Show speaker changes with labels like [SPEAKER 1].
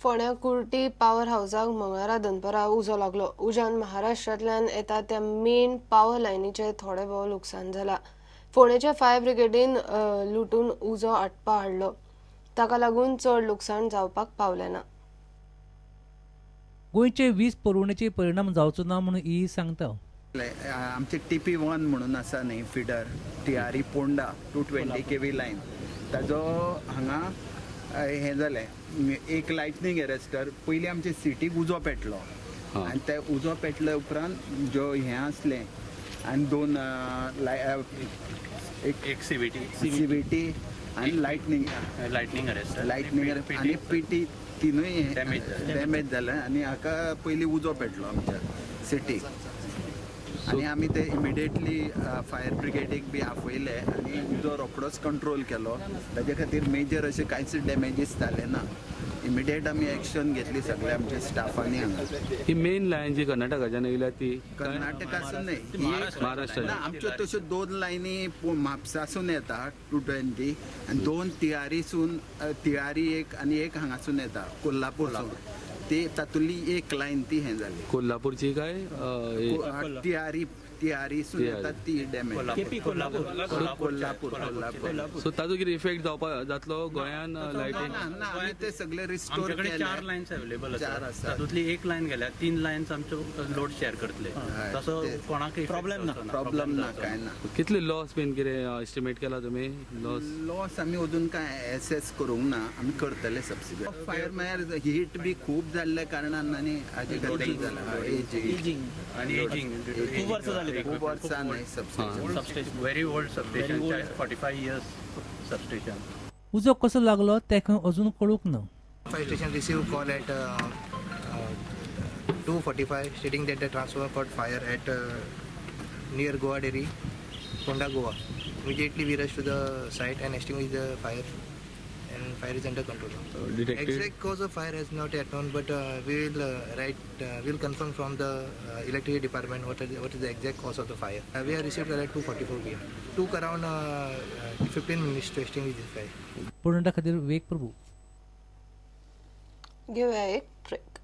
[SPEAKER 1] फोंड्या कुर्टी पावर हावसाक मंगळारा दनपरां उजो लागलो. उज्यान महाराष्ट्रांतल्यान येता त्या मेन पावर लायनीचें थोडें भोव लुकसाण जाला. फोंडेच्या फायर ब्रिगेडीन लुटून उजो आटपा हाडलो. ताका लागून चड लुकसाण जावपाक पावलें ना.
[SPEAKER 2] गोंयचे वीज पुरवणेचेर परिणाम जावचो ना म्हणून ई सांगता.
[SPEAKER 3] आमचे TP1 म्हणून आसा न्ही feeder TRE Ponda 220 kV line, ताजो हांगा हें जालें, एक लायटनींग एरेस्टर. पयलीं आमचे सिटीक उजो पेटलो आनी ते उजो पेटले उपरांत ज्यो हें आसलें आनी दोन एक
[SPEAKER 4] एक सीबीटी.
[SPEAKER 3] सीबीटी आनी लायटनींग.
[SPEAKER 4] Lightning arrester.
[SPEAKER 3] लायटनींग आनी पीटी तिनूय
[SPEAKER 4] Damage जालें.
[SPEAKER 3] डॅमेज जालें आनी हाका पयलीं उजो पेटलो आमच्या सिटीक आनी आमी ते इमिडिएटली फायर ब्रिगेडीक बी आपयले आनी उजो रोखडोच कंट्रोल केलो. ताजे खातीर मेजर अशें कांयच डॅमेजीस जाले ना. इमिडिएट आमी एक्शन घेतली सगळे आमच्या स्टाफांनी हांगा.
[SPEAKER 5] ही मेन लायन जी कर्नाटकाच्यान येयल्या ती?
[SPEAKER 3] कर्नाटकासून न्ही ही.
[SPEAKER 5] महाराष्ट्राची.
[SPEAKER 3] ना, आमच्यो तश्यो दोन लायनी म्हापसासून येता 220 आनी दोन तिळारीसून, तिळारी एक आनी एक हांगासून येता कोल्हापूरसून. ती तातूंतली एक लायन ती हें जाली.
[SPEAKER 5] कोल्हापूरची काय
[SPEAKER 3] तिळारी, तिळारीसून येता ती डॅमेज.
[SPEAKER 4] कोल्हापूर.
[SPEAKER 3] कोल्हापूर, कोल्हापूर.
[SPEAKER 5] सो ताजो कितें इफेक्ट जावपा जातलो गोंयान लायटीन?
[SPEAKER 3] ना ना, आमी ते सगळे रिस्टोर
[SPEAKER 4] आमच्याकडे चार
[SPEAKER 3] केले.
[SPEAKER 4] लायन्स अवेलेबल
[SPEAKER 3] चार
[SPEAKER 4] आसा.
[SPEAKER 3] आसा.
[SPEAKER 4] तातूंतली एक लायन गेल्या, तीन लायन्स आमच्यो लोड शेअर करतले. तसो कोणाक
[SPEAKER 6] Problem ना.
[SPEAKER 3] प्रॉब्लम ना, काय ना.
[SPEAKER 5] कितले लॉस बीन कितें एस्टिमेट केला तुमी लॉस?
[SPEAKER 3] लॉस आमी अजून काय एसेस करूंक ना, आमी करतले सबसिक्वेंट. फायर म्हळ्यार हीट बी खूब जाल्ल्या कारणान आनी हाजे खातीर जाला एजींग.
[SPEAKER 4] आनी एजिंग.
[SPEAKER 6] खूब वर्सां जाली.
[SPEAKER 3] खूब वर्सां न्ही substation.
[SPEAKER 4] Substation very old substation, 45 years substation.
[SPEAKER 2] उजो कसो लागलो तें खंय अजून कळूंक ना.
[SPEAKER 7] Fire station received call at 2:45 stating that the transformer caught fire at near Goa Dairy, Ponda, Goa. Immediately we rushed to the site and extinguished the fire, and fire is under control now.
[SPEAKER 5] Detected.
[SPEAKER 7] Exact cause of fire has not yet known, but we will we will confirm from the electricity department what is the exact cause of the fire. We have received at 2:44 p.m. Took around 15 minutes to extinguish the fire.
[SPEAKER 2] पुरणा खातीर विवेक प्रभू.
[SPEAKER 1] घेवया एक break.